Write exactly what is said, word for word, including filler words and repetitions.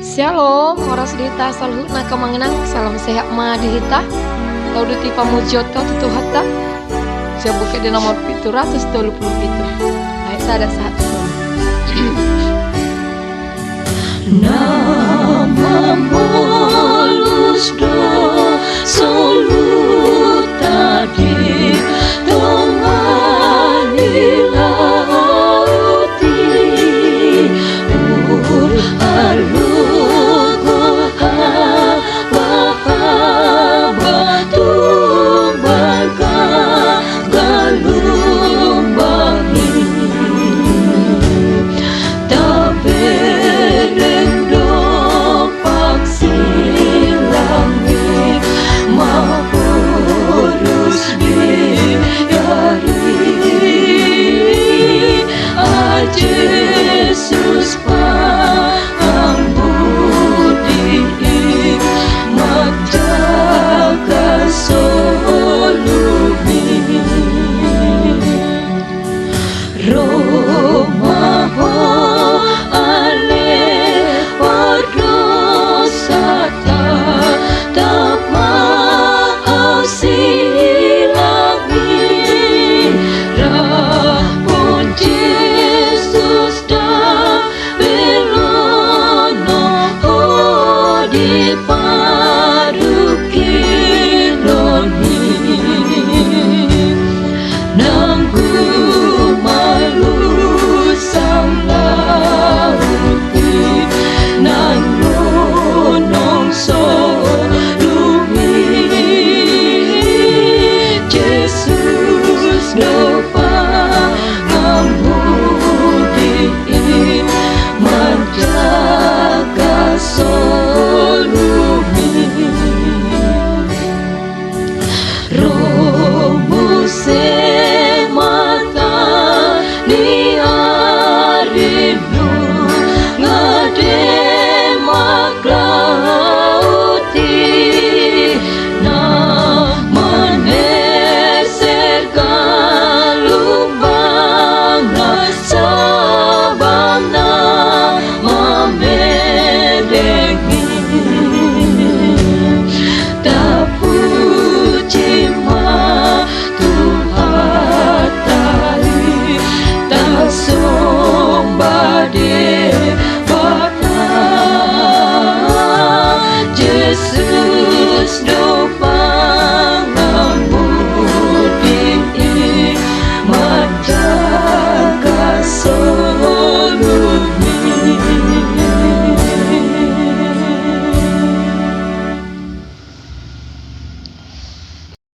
Syalom, horas di hita saluhutna, amang inang, salam sehat ma di hita. Tau do di pamujionta tu Tuhanta. Sian Buku Ende nomor pitu ratus tolu pulu pitu, ayat sada sahat tu tolu. Na mamolus do